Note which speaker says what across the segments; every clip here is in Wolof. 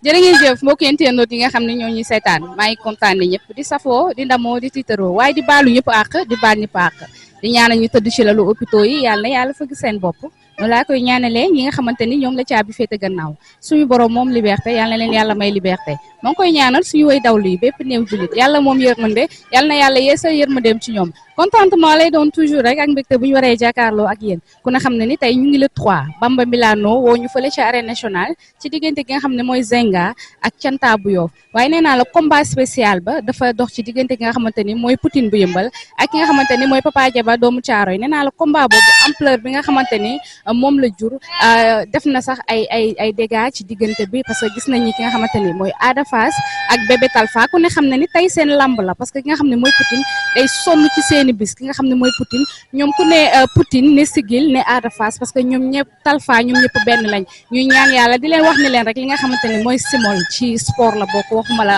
Speaker 1: jërë ngeen jëf mbokki internautes yi nga xam ne ñoo ñuy seetaan maa ngi kontaan ne ñëpp di safoo di ndamoo di tiitaroo waaye di baalu ñëpp àq di baal ñëpp àq di ñaanal ñu tëdd ci lalu hôpitaux yi yàlla fëgg seen bopp noonu laa koy ñaanalee ñi nga xamante ni ñoom la caabi féete gannaaw suñu borom moom liberté yàlla na leen yàlla may liberté moo ngi koy ñaanal suñu way dawlu yi bépp néew jullit yàlla moom yërmande yàlla na yàlla yeesal yërmandeem ci ñoom contentement lay doon toujours rek ak mbégte bu ñu waree jàkkaarloo ak yéen ku ne xam ne ni tey ñu ngi le 3 Bamba Milano woo ñu fële ci arène nationale ci diggante gi nga xam ne mooy Zenga ak Canta bu Yoff waaye nee naa la combat spécial ba dafa dox ci diggante gi nga xamante ni mooy Poutine bu yëmbal ak ki nga xamante ni mooy Papa Diaba doomu Caaroy nee naa la combat boobu ampleur bi nga xamante ni moom la jur def na sax ay dégâts ci diggante bi parce que gis nañ ni ki nga xamante ni mooy Ada Fass ak Bébé Talfa ku ne xam ne ni tey seen lamb la parce que ki nga xam ne mooy Poutine day sonn ci seeni bis ki nga xam ne mooy Poutine ñoom ku ne Poutine ne sigil ne Ada Fass parce que ñoom ñëpp Talfa ñoom ñëpp benn lañ ñuy ñaan yàlla di leen wax ni leen rek li nga xamante ni mooy simol ci sport la bokk waxuma la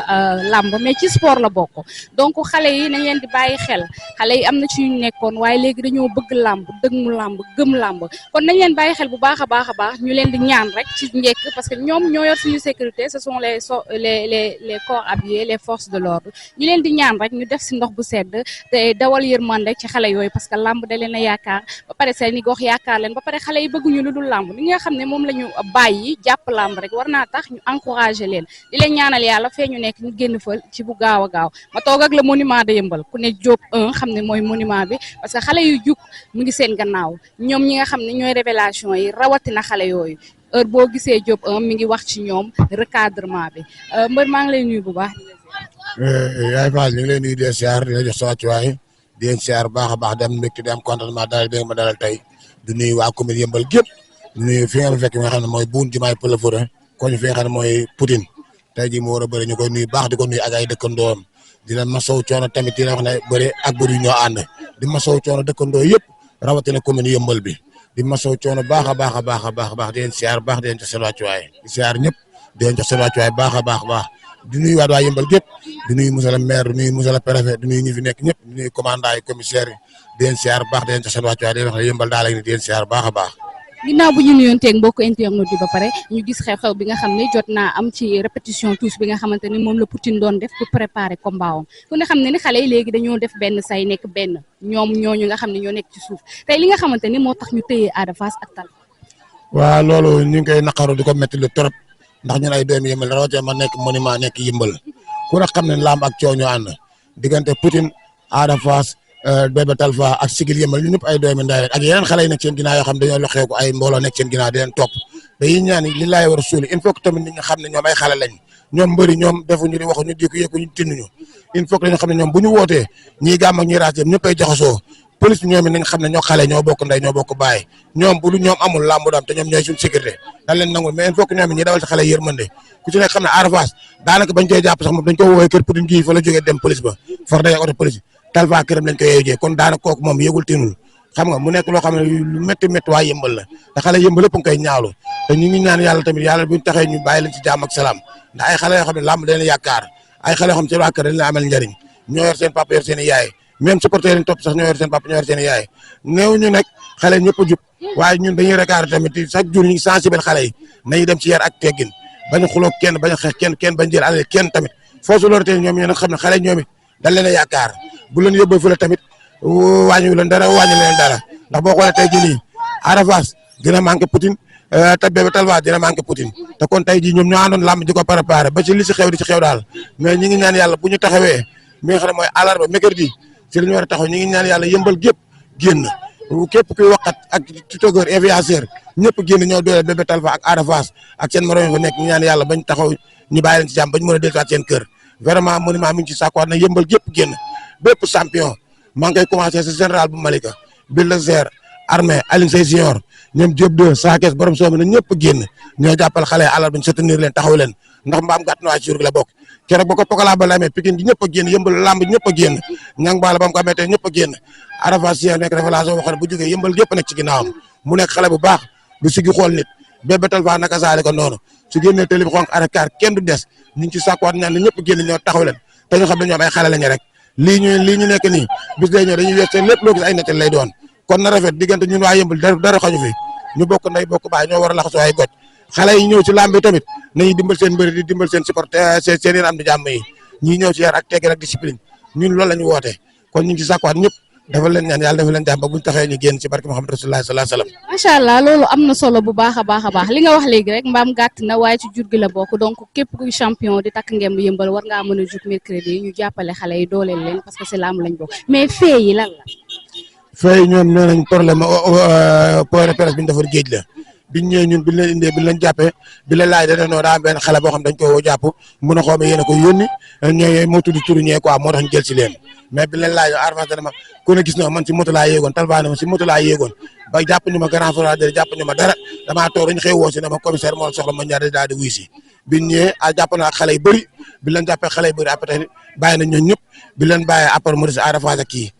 Speaker 1: lamb mais ci sport la bokk donc xale yi nañ leen di bàyyi xel xale yi am na ci ñu nekkoon waaye léegi dañoo bëgg lamb dëgmu lamb gëm lamb kon nañ leen bàyyi xel bu baax a baax ñu leen di ñaan rek ci njëkk parce que ñoom ñoo yor suñu sécurité ce sont les corps habillés les forces de l'ordre ñu leen di ñaan rek ñu def si ndox bu sedd te dawal yërmande ci xale yooyu parce que lamb da leen a yaakaar ba pare seeni gox yaakaar leen ba pare xale yi bëgguñu lu dul lamb li nga xam ne moom la ñu bàyyi jàpp lamb rek war naa tax ñu encouragé leen di leen ñaanal yàlla fee ñu nekk ñu génn fa ci bu gaaw a gaaw ma toog ak le monument de Yeumbeul ku ne Diop 1 xam ne mooy monument bi parce que xale yu jug mu ngi seen gannaaw ñoom ñi nga xam ne ñooy révélation yi rawatina xale yooyu heure boo gisee Diop 1 mi ngi wax ci ñoom recadrement bi mbër maa ngi lay nuyu bu baax.
Speaker 2: yaay Fall ñu ngi lay nuyu di siyaar di la jox sa wàccuwaay di leen siyaar baax a baax di am mbégte di am contentement dalal bi nga ma dalal tey di nuyu waa commune Yeumbeul gépp di nuyu fi nga ma fekk mi nga xam ne mooy buun jumaay Pël Fuuta ko ñu fi nga xam ne mooy Poutine tey jii mu war a bëri ñu koy nuyu baax di ko nuyu ak ay dëkkandoom di leen masawu coono tamit di la wax ne bëri ak bëri ñoo ànd di masawu coono dëkkandoo yëpp rawatina commune Yeumbeul bi di masawu coono baax a baax di leen siyaar baax di leen jox seen wàccuwaay di siyaar ñëpp di leen jox seen wàccuwaay baax a baax di nuyu waa Yeumbeul gépp di nuyu monsieur le maire di nuyu monsieur le préfet di nuyu ñi fi nekk ñëpp di nuyu commandant yi commissaire yi di leen siyaar baax di leen jox seen wàccuwaay di leen wax ne Yeumbeul daal di leen siyaar baax a baax.
Speaker 1: ginnaaw bu ñu nuyonteeg mbokk internet yi ba pare ñu gis xew-xew bi nga xam ne jot naa am ci répétition tous bi nga xamante ni moom la Poutine doon def pour préparer combat am ku ne xam ne ni xale yi léegi dañoo def benn say nekk benn ñoom ñooñu nga xam ne ñoo nekk ci suuf tey li nga xamante ni moo tax ñu tëyee Ada Fass ak Talfa.
Speaker 2: waaw loolu ñu ngi koy naqaru di ko métti lu trop ndax ñun ay doomi Yeumbeul rawatina ma nekk monument nekk Yeumbeul ku ne xam ne lamb ak coow ñoo ànd diggante Poutine Ada Fass Bébé Talfa ak Sigil Yeumbeul ñu ñëpp ay doomi ndaay ak yeneen xale yi nekk seen ginnaaw yoo xam dañoo loxeeku ay mbooloo nekk seen ginnaaw di leen topp dañuy ñaan li laay war a suuli il faut que tamit nit ñi xam ne ñoom ay xale lañ ñoom mbëri ñoom defuñu di waxuñu di ko yëkkuñu tinnuñu il faut que dañu xam ne ñoom bu ñu wootee ñii gàmm ak ñii raas ñëpp ay jaxasoo police bi ñoom it nañ xam ne ñoo xale ñoo bokk ndey ñoo bokk baay ñoom bu ñoom amul lamb dam te ñoom ñooy suñu sécurité dañ leen nangul mais il faut que ñoom it ñi dawal ci xale yërmande ku ci nekk xam ne Ada Fass daanaka bañ koy jàpp sax moom dañ ko woowee kër Poutine gii fa la jógee dem police ba far day oto police Talfa këram lañ koy yéegee kon daanaka kooku moom yëgul tinul xam nga mu nekk loo xam ne lu métti waa Yeumbeul la te xale Yeumbeul lépp nga koy ñaawlu te ñu ngi ñaan yàlla tamit yàlla buñ taxee ñu bàyyi leen ci jàmm ak salaam ndax ay xale yoo xam ne lamb dañ leen yaakaar ay xale yoo xam ne seen waa kër dañ leen amal njariñ ñoo yor seen papa yor seen i yaay même supporter leen topp sax ñoo yor seen papa ñoo yor seen i yaay néew ñu nag xale ñëpp a jub waaye ñun dañuy récaré tamit chaque jour ñu ngi sensibiliser xale yi nañu dem ci yar ak teggin bañ a xuloo kenn bañ a xeex kenn bañ jël alal kenn tamit foosu loolu tey ñoom ñoo nag xam ne xale ñoom it dañ leen a yaakaar bu leen yóbbee fu la tamit wàññi leen dara wàññi leen dara ndax boo xoolee tey jii nii Ada Fass dina manqué Poutine te Bébé Talfa dina manqué Poutine te kon tey jii ñoom ñoo àndoon lamb di ko préparé ba ci li ci xew di ci xew daal mais ñi ngi ñaan yàlla bu ñu taxawee mi nga xam ne mooy àllarba mercredi ci li ñu war a taxaw ñi ngi ñaan yàlla Yeumbeul gépp génn képp kuy waxat ak tutogur influenceur ñëpp génn ñoo doole Bébé Talfa ak Ada Fass ak seen morom fa nekk ñu ñaan yàlla bañ taxaw ñu bàyyi leen ci jàmm bañ mën a delluwaat seen kër vraiment monument mi ngi ci sàkkuwaat na Yeumbeul gépp génn bépp champion maa ngi koy commencé si général bu Malika Bulldozer armée Alioune Seye Junior ñoom Diop 2 Sakes borom soomi na ñëpp génn ñoo jàppal xale yi alal bañ soutenir leen taxaw leen ndax mbaam gàtt na waa ci jour gi la bokk keroog ba ko Pokola ba la amee Pikine gi ñëpp a génn Yeumbeul lamb ñëpp a génn ñang baala ba mu ko amee tey ñëpp a génn Ada Fass nekk révélation boo xam ne bu jógee Yeumbeul gépp nekk ci ginnaawam mu nekk xale bu baax du sigi xool nit Bébé Talfa naka saale ko noonu su génnee télé bi xonk arakaar kenn du des ñu ngi ci sàkkuwaat ñaan ne ñëpp génn ñoo taxaw leen te ñu xam ne ñoom ay xale lañu rek lii ñu nekk nii bis day ñëw dañuy wees seen lépp loo gis ay nettal lay doon kon na rafet diggante ñun waa Yeumbeul dara xañu fi ñu bokk ndey bokk baay ñoo war a laxasoo ay goj xale yi ñëw ci làmb bi tamit nañuy dimbal seen mbëri di dimbal seen supporter seen yéen am di jàmm yi ñii ñëw ci yar ak teggin ak discipline ñun loolu la ñu woote kon ñu ngi ci sàkkuwaat ñëpp dafa leen ñaan yàlla dafa leen jàmm ba buñ taxee ñu génn ci barke Muhammad Rasulullah sallallahu alayhi wasallam.
Speaker 1: macha allah loolu am na solo bu baax a baax li nga wax léegi rek mbaam gàtt na waaye ci jur gi la bokk donc képp kuy champion di takk ngemb yëmbal war ngaa mën a jug mercredi yi ñu jàppale xale yi dooleel leen parce que c'est làmb lañ bokk mais fee yi lan la.
Speaker 2: fee yi ñoom nee nañ problème point de presse bi ñu defar géej la biñ ñëwee ñun biñ leen indee biñ leen jàppee bi la laaj dañu noo daa am benn xale boo xam dañ ko jàpp mun a xoome yéen a ko yónni ñooy moo tudd turu ñee quoi moo tax ñu jël si leen mais bi leen laaj arvance dana ma ku ne gis na man si moto laa yéegoon talbaane ma si moto laa yéegoon ba jàpp ñu ma grand frère jàpp ñu ma dara damaa toog dañu xëy woo si ne ma commissaire moo soxla ma ñaar daal di wuy si biñ ñëwee jàpp na ak xale yu bëri bi leen jàppee xale yu bëri après bàyyi nañ ñoom ñëpp bi leen bàyyee après mu des arafage ak kii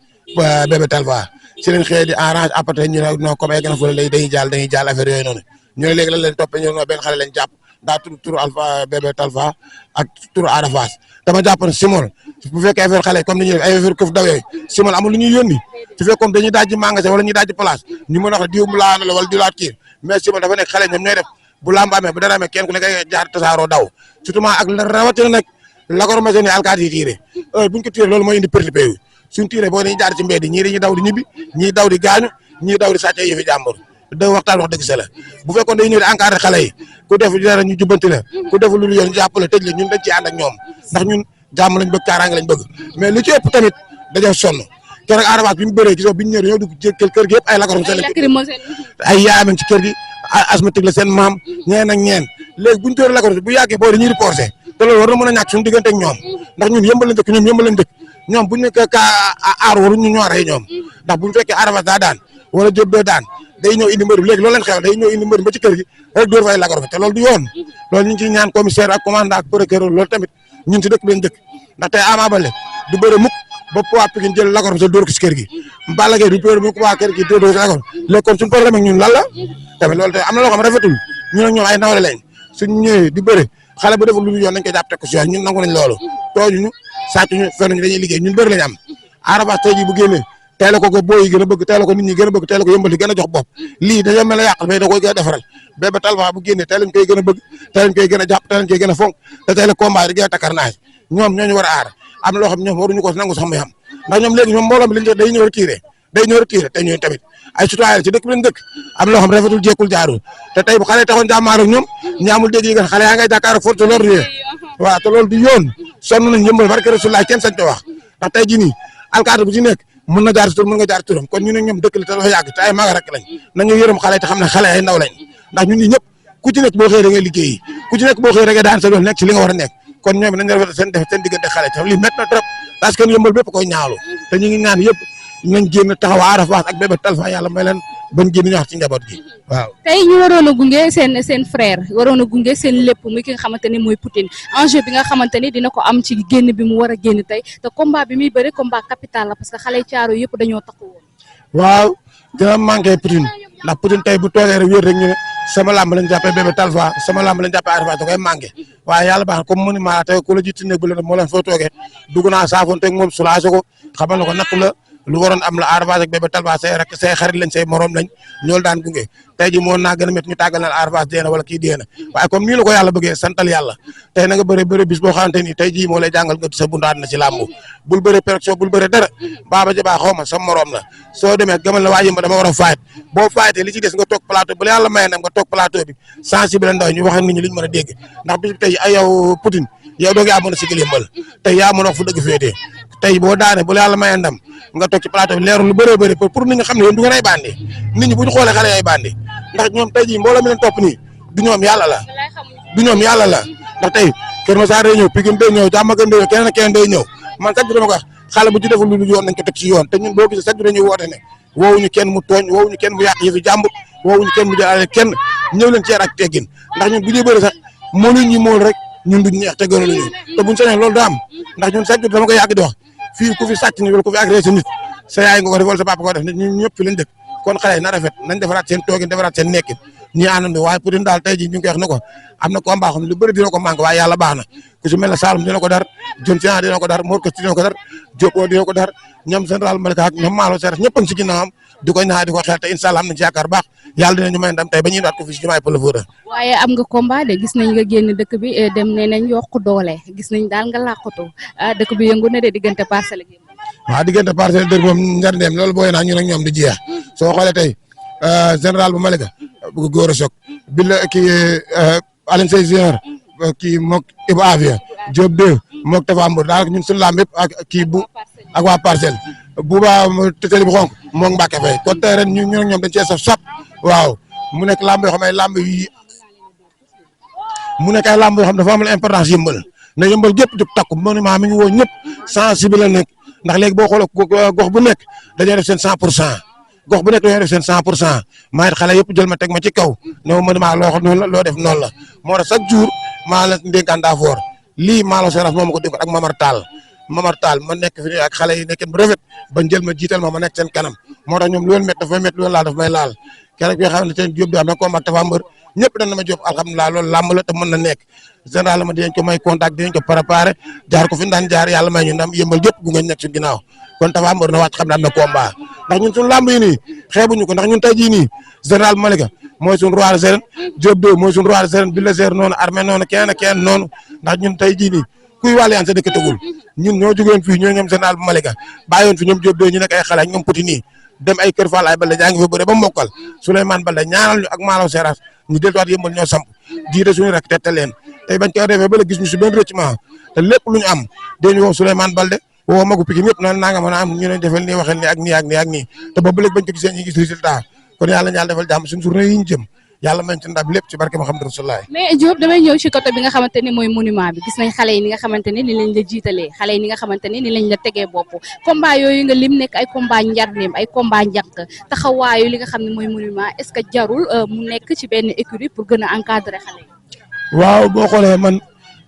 Speaker 2: bébé talva si leen xëy di arrange après ñu ne non comme ay gën a fële lay dañuy jàll affaire yooyu noonu ñu ne léegi lan leen toppee ñu ne benn xale lañ jàpp daa turu alpha bébé talfa ak turu arafas dama jàpp ne simol bu fekkee affaire xale comme ni ñuy def ay affaire këf daw yooyu simol amul lu ñuy yónni su fekkoon dañuy dajji magasin wala ñuy dajji place ñu mën a wax diw mu laa la wala diwlaat kii mais simol dafa nekk xale ñoom ñooy def bu lamb amee bu dara amee kenn ku nekk jaar tasaaroo daw surtout ak rawatina nag lakoromation ni alkaati yi tiiré buñ ko tiiré loolu mooy indi perturbé yu suñ tiiré boo dañuy jaar ci mbedd ñii dañuy daw di ñibbi ñii daw di gaañu ñii daw di sàcc yëfi jàmbur da waxtaan wax dëgg sa la bu fekkoon day ñëw di encadré xale yi ku def dara ñu jubbanti la ku def lu yoon jàppale tëj la ñun dañ ciy ànd ak ñoom ndax ñun jàmm lañ bëgg kaaraange lañ bëgg mais li ci ëpp tamit dañoo sonn keroog arafat bi mu bëree gisoo bi ñu ñëw dañoo dugg kër gi yëpp ay lakarom seen ay yaayam ci kër gi asthmatique la seen maam ñeen ak ñeen léegi buñu tóori lakarom bu yàggee boo dañuy reporté te loolu war na mën a ñàkk suñu diggante ak ñoom ndax ñun yëmbal lañ dëkk ñoom yëmbal lañ dëkk ñoom buñu nekk ka aar waruñ ñu ñoo rey ñoom ndax buñu fekkee arafat daa daan wala Diop doo daan day ñëw indi mbër léegi loolu leen xew day ñëw indi mbër ba ci kër gi rek dóor fay lagaro te loolu du yoon loolu ñu ngi ciy ñaan commissaire ak commandant ak procureur loolu tamit ñun si dëkk bi lañ dëkk ndax tey Ama Baldé du bëre mukk ba poids Pikine jël lagaro sa dóor ko si kër gi Balla Gaye du bëre mukk waa kër gi dóor si lagaro léegi kon suñu problème ak ñun lan la tamit loolu te am na loo xam rafetul ñun ak ñoom ay nawle lañ suñ ñëwee di bëre xale bu deful lu yoon nañ koy jàpp teg ko si yoon ñun nangu nañ loolu tooñuñu sàccuñu fenuñu dañuy liggéey ñun bëri lañ am arabas tey ji bu génnee teel ko booy yi gën a bëgg teel ko nit ñi gën a bëgg teel ko yëmbal gën a jox bopp lii dañoo mel ne yàqal mais da koy gën a defaral Bébé Talfa bu génnee teel lañ koy gën a bëgg teel lañ koy gën a jàpp teel lañ koy gën a fonk te teel combat yi di gën a takkar naaj ñoom ñooñu war a aar am na loo xam ñoom waruñu ko nangu sax muy am ndax ñoom léegi ñoom mbooloo mi liñ day ñëw retiré te ñooñu tamit ay citoyen ci dëkk bi lañ dëkk am loo xam rafetul jekkul jaarul te tey bu xale taxoon jàmmaar ak ñoom ñi amul dégg yi gën xale yaa ngay jàkkaar ak force de l'ordre waaw te loolu du yoon sonn nañ yëmbal barke Rasulullah kenn sañ ko wax ndax tey jii nii alkaati bu ci nekk mën na jaar si tur mën nga jaar turam kon ñu ne ñoom dëkk la te dafa yàgg te ay mag rek lañ nañu yërëm xale te xam ne xale ay ndaw lañ ndax ñun ñi ñëpp ku ci nekk boo xëyee da ngay liggéeyi ku ci nekk boo xëyee da ngay daan sa doon nekk ci li nga war a nekk kon ñoom nañu rafet seen diggante xale te lii métti na trop parce que yëmbal bépp koy ñaawlu te ñu ngi ñaan yëpp nañ génn taxaw Arafat ak Bébé Talfa yàlla may leen bañ génn ñu wax ci njaboot gi waaw.
Speaker 1: tey ñu waroon a gunge seen frère waroon a gunge seen lépp muy ki nga xamante ni mooy Poutine enjeu bi nga xamante ni dina ko am ci génn bi mu war a génn tey te combat bi muy bëri combat capital la parce que xale caaro yëpp dañoo takku woon.
Speaker 2: waaw dina manqué Poutine ndax Poutine tey bu toogee rek wér rek ñu ne sama lamb lañ jàppee Bébé Talfa sama lamb lañ jàppee Arafat da koy manqué waaye yàlla baax comme monument tey ku la jiitu néeg bu la moo leen foo toogee dugg naa saafoon teg moom soulagé ko xamal na ko natt la lu waroon am la Arafat ak Bébé Talfa say rek say xarit lañ say morom lañ ñoolu daan gunge tey ji moo naa gën a métti ñu tàggal na Arafat deena wala kii deena waaye comme nii la ko yàlla bëggee santal yàlla tey na nga bëre bis boo xamante ni tey jii moo lay jàngal nga sa bundaat na ci làmb bul bëre péréction bul bëre dara baaba jabaa xaw ma sa morom la soo demee gamal la waa yëmba dama war a faayit boo faayitee li ci des nga toog plateau bu la yàlla mayee nag nga toog plateau bi sensible ndaw ñu wax ak nit ñi liñ mën a dégg ndax bis bi tey ay yow Poutine yow doog yaa mën a sigil yëmbal tey yaa mën a wax fu dëgg féetee tey boo daane bu la yàlla mayee ndam nga toog ci plateau bi leerul lu bëree bëri pour nit ñi xam ne yéen du ngeen ay bandi nit ñi bu ñu xoolee xale ay bandi ndax ñoom tey jii mbooloo mi leen topp nii du ñoom yàlla la du ñoom yàlla la ndax tey Kër Masar day ñëw Pikine day ñëw Diamaguène day ñëw keneen ak keneen day ñëw man sax dama ko wax xale bu ci deful lu yoon nañ ko teg ci yoon te ñun boo gisee sax dañuy woote ne woowuñu kenn mu tooñ woowuñu kenn mu yàq yëfi jàmbur woowuñu kenn mu jëlaale kenn ñëw leen ci yar ak teggin ndax ñun bu ñuy bëri sax mënuñ ñu mool rek ñun duñ neex te gënaluñu te buñ sañoon loolu da am ndax ñun sax dama ko yàgg di wax fii ku fi sàcc ni wala ku fi agressé nit sa yaay nga ko def wala sa papa ko def nit ñun ñëpp fi lañ dëkk kon xale yi na rafet nañ defaraat seen toogin defaraat seen nekkin ñi àndandoo waaye Poutine daal tey jii ñu ngi koy wax ne ko am na combat xam lu bëri dina ko manqué waaye yàlla baax na ku si mel ne Saloum dina ko dar John Sina dina ko dar Mor Kosti dina ko dar Diop di ko dar ñoom général Malika ak ñoom Malo Seras ñëpp si ginnaawam di ko ñaax di ko xel te incha allah am nañ ci yaakaar baax yàlla dinañu may ndam tey ba ñuy daat ko fi si jumaay Pël Fuuta.
Speaker 1: waaye am nga combat de gis nañ nga génn dëkk bi dem ne nañ yokk doole gis nañ daal nga làqatu dëkk bi yëngu na de diggante Parcelles ak Yeumbeul.
Speaker 2: waaw diggante Parcelles dër moom njarndeem loolu booy naa ñun ak ñoom di jeex soo xoolee tey général bu Malika bu góor a soog bi la kii Alioune Seye Junior kii mook Ibu Afia Diop 2 mook Tafa Mbër daanaka ñun suñu lamb yëpp ak kii bu ak waa Parcelles buba tëtëli bu xonk mook Mbacke Faye kon tey ren ñun ak ñoom dañ cee saf sap waaw mu nekk lamb yoo xam ne lamb yi mu nekk ay lamb yoo xam dafa amal importance Yeumbeul na Yeumbeul gépp jóg takku monument mi ngi woo ñëpp sensible la nekk ndax léegi boo xoolee gox bu nekk dañoo def seen 100% gox bu nekk dañoo def seen 100% maa it xale yëpp jël ma teg ma ci kaw ne monument loo xam noonu la loo def noonu la moo tax chaque jour maa la ndénkaan daa foor lii Malo Seras moo ma ko dénkoon ak Mamar Tall ma nekk fi ak xale yi nekk bu rafet bañ jël ma jiital ma nekk seen kanam moo tax ñoom lu leen métti dafa may métti lu leen laal dafa may laal keroog bi nga xam ne tey Diop bi am na combat Tafa Mbër ñëpp dañ na ma Diop alhamdulilah loolu làmb la te mën na nekk général ma dinañ ko may contact dinañ ko préparé jaar ko fi daan jaar yàlla may ñu ndam Yeumbeul gépp gu nga nekk suñu ginnaaw kon Tafa Mbër na wàcc xam ne am na combat ndax ñun suñu làmb yi nii xeebuñu ko ndax ñun tey jii nii général Malika mooy suñu roi des arènes Diop 2 mooy suñu roi des arènes Bulldozer noonu armée noonu kenn noonu ndax ñun tey jii nii kuy wàlliyaan sa dëkk tëgul ñun ñoo jógeen fii ñoo ñoom général bu Malika bàyyoon fi ñoom Diop 2 ñu nekk ay xale ñoom puti nii dem ay kër Fall ay Balde jaa ngi fa bëre ba mokkal Souleymane Balde ñaanal ñu ak Malo Seras ñu delluwaat Yeumbeul ñoo samp jiite suñu rek tette leen tey bañ ko defee ba la gis ñu si benn rëccement te lépp lu ñu am dañu woo Souleymane Balde woo magu Pikine yëpp naan naa nga mën a am ñu ne defal nii waxel nii ak nii ak nii ak nii te ba léegi bañ ko gisee ñu gis résultat kon yàlla ñaal defal jàmm suñu journée yi ñu jëm yàlla mañ ci ndam lépp ci barke Muhammad Rasulullah.
Speaker 1: mais Diop damay ñëw ci côté bi nga xamante ni mooy monument bi gis nañ xale yi ni nga xamante ni lañ la jiitalee xale yi ni nga xamante ni lañ la tegee bopp combat yooyu nga lim nekk ay combat njarneem ay combat njànk taxawaayu li nga xam ne mooy monument est-ce que jarul mu nekk ci benn écurie pour gën a encadrer xale yi.
Speaker 2: waaw boo xoolee man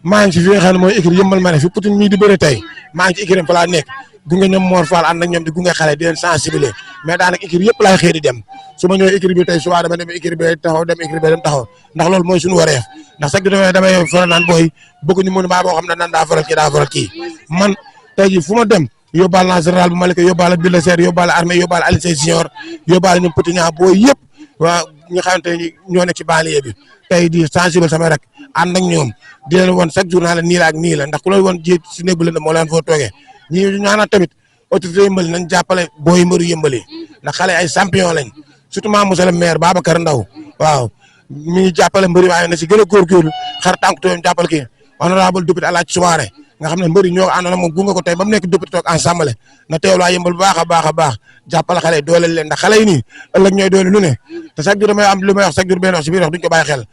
Speaker 2: maa ngi ci fi nga xam ne mooy écurie Yeumbeul ma ne fi Poutine mii di bëre tey maa ngi ci écurie fa laa nekk gunge ñoom Mor Fall ànd ak ñoom di gunge xale di leen sensibiliser mais daanaka écurie yëpp laay xëy di dem su ma ñëwee écurie bi tey suba dama dem écurie bi taxaw dem écurie bi dem taxaw ndax loolu mooy suñu wareef ndax sax damay faral naan booy bëgguñu monument boo xam ne nan daa faral kii man tey jii fu ma dem yóbbaale naa général bu Malika yóbbaale Bulldozer yóbbaale armée yóbbaale Alioune Seye Junior yóbbaale ñoom Petit Niang booy yëpp waa ñi xamante ni ñoo nekk ci banlieue bi tey di sensible sama rek ànd ak ñoom di leen woon chaque jour naa la nii la ak nii la ndax ku leen woon ji si néeg bu leen moo leen foo toogee ñi ñaanal tamit autorité Yeumbeul nañ jàppale booy mbëru Yeumbeul yi ndax xale ay champion lañ surtout maa monsieur le maire Babacar Ndaw waaw mi ngi jàppale mbëri waaye na si gën a góorgóorlu xar tànk tooyam jàppale kii honorable député Alaaji Soumaré nga xam ne mbëri ñoo àndoon moom gunge ko tey ba mu nekk député toog ensemble na teewlu waa Yeumbeul bu baax a baax jàppale xale yi dooleel leen ndax xale yi nii ëllëg ñooy doole lu ne te chaque jour damay am lu may wax chaque jour benn wax si biir wax duñ ko bàyyi xel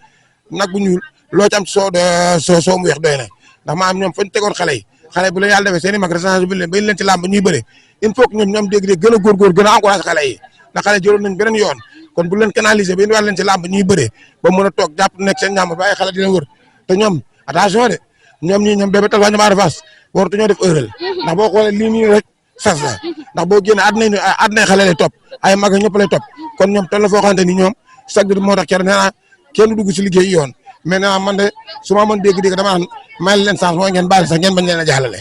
Speaker 2: nag bu ñuul loo ci am soo mu weex doy na ndax maa am ñoom fañ tegoon xale yi xale bu la yàlla defee seen i mag responsabilité leen ba leen ci làmb ñuy bëre il faut que ñoom ñoom dégg-dégg gën a góorgóor gën a encouragé xale yi ndax xale jëloon nañ beneen yoon kon bu leen canaliser ba indiwaat leen ci làmb ñuy bëre ba mën a toog jàpp nekk seen ñàmb ba ay xale di leen wër te ñoom attention de ñoom bébé tal waa ñoom Ada Fass waratu ñoo def erreur ndax boo xoolee lii nii rek sas la ndax boo génnee àddina xale lay topp ay mag ñëpp lay topp kon ñoom toll la foo xamante ni ñoom chaque jour moo tax keroog nee naa kenn dugg si liggéey yoon mais nee naa man de su ma mën dégg-dégg dama naan may leen chance mooy ngeen baal sax ngeen bañ leen a jàllale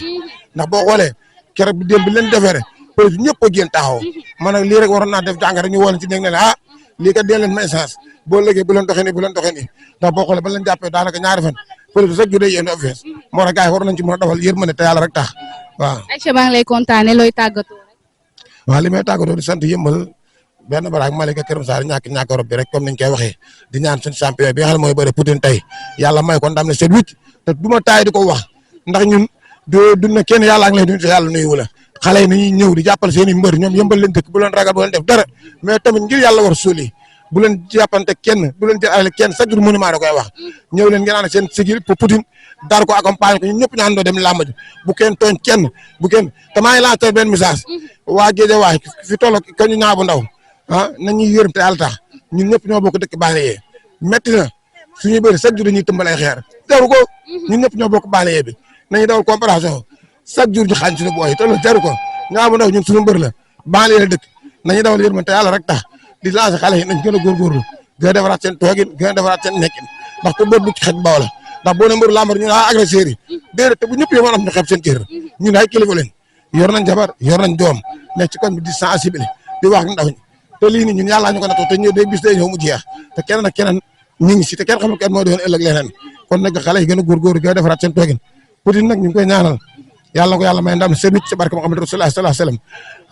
Speaker 2: ndax boo xoolee keroog bi démb bi leen defee rek police ñëpp a génn taxaw man nag lii rek waroon naa def jàngat rek ñu woo leen ci néeg ne la lii kat dee leen may chance boo léegi bu leen doxee nii ndax boo xoolee ba leen jàppee daanaka ñaari fan police bi sax ju day yéen offense moo tax gars yi war nañ ci mën a dawal yërmande te yàlla rek tax waaw.
Speaker 1: Aïcha maa ngi lay kontaane looy tàggatoo rek.
Speaker 2: waaw li may tàggatoo di sant Yeumbeul benn baraak Malika Kër Massar ñàkk rob bi rek comme niñ koy waxee di ñaan suñu champion bi nga xam ne mooy bëre Poutine tey yàlla may ko ndam ne seet wicc te du ma taay di ko wax ndax ñun du ne kenn yàlla ak lay duñ te yàlla nuyu la xale yi nañuy ñëw di jàppal seen i mbër ñoom Yeumbeul leen dëkk bu leen ragal bu leen def dara mais tamit ngir yàlla war suuli bu leen jàppante kenn bu leen jël ay kenn chaque jour monument da koy wax ñëw leen ngeen ànd seen sigil pour Poutine dar ko accompagner ko ñun ñëpp ñu àndoo dem làmb ji bu kenn tooñ kenn bu kenn te maa ngi lancé benn message waa Guédiawaye fi toll ko ñu ñaa bu ndaw nañuy yërëm te yàlla tax ñun ñëpp ñoo bokk dëkk banlieue métti na suñuy bëri chaque jour dañuy tëmbal ay xeer jaru ko ñun ñëpp ñoo bokk banlieue bi nañu dawal comparaison chaque jour ñu xaañ suñu booy te loolu jaru ko ñaa bu ndaw ñun suñu mbër la banlieue la dëkk nañu dawal yërëm te yàlla rek tax di lancer xale yi nañ gën a góorgóorlu gën a defaraat seen toogin gën a defaraat seen nekkin ndax ku mbër bu ci xej baaw la ndax boo ne mbër lambar ñu agresseurs yi déedéet te bu ñëpp yomoon am ñu xeeb seen cër ñun ay kilifa lañ yor nañ jabar yor nañ doom nekk ci kon bi di sensibiliser di wax ndaw ñi te lii nii ñun yàllaa ñu ko natoo te ñëw day bis day ñëw mu jeex te keneen ak keneen ñu ngi si te kenn xamul kenn moo doon ëllëg leneen kon nag xale yi gën a góorgóorlu gën a defaraat seen toogin Poutine nag ñu ngi koy ñaanal yàlla ko yàlla may ndam seen ci barke Muhammad Rasulullah sallallahu alayhi wasallam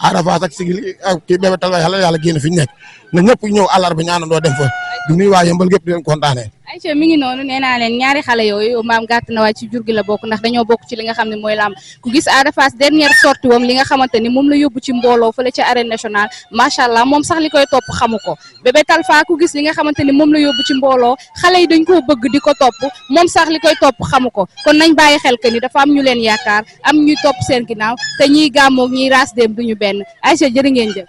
Speaker 2: Ada Fass ak Sigil ak kii Bébé Talfa yàlla génn fi ñu nekk na ñëpp ñëw àllarba ñaanandoo dem fa du nuy waa Yëmbal gépp di leen kontaanee.
Speaker 1: Aïcha mi ngi noonu nee naa leen ñaari xale yooyu maam gàtt na waay ci jur gi la bokk ndax dañoo bokk ci li nga xam ne mooy làmb ku gis Ada Fass dernière sortie wam li nga xamante ni moom la yóbbu ci mbooloo fële ca arène nationale macha allah moom sax li koy topp xamu ko Bébé Talfa ku gis li nga xamante ni moom la yóbbu ci mbooloo xale yi dañ koo bëgg di ko topp moom sax li koy topp xamu ko kon nañ bàyyi xel que ni dafa am ñu leen yaakaar am ñuy topp seen ginnaaw te ñiy gàmmoog ñiy raas dem duñu benn Aïcha jërë ngeen jëf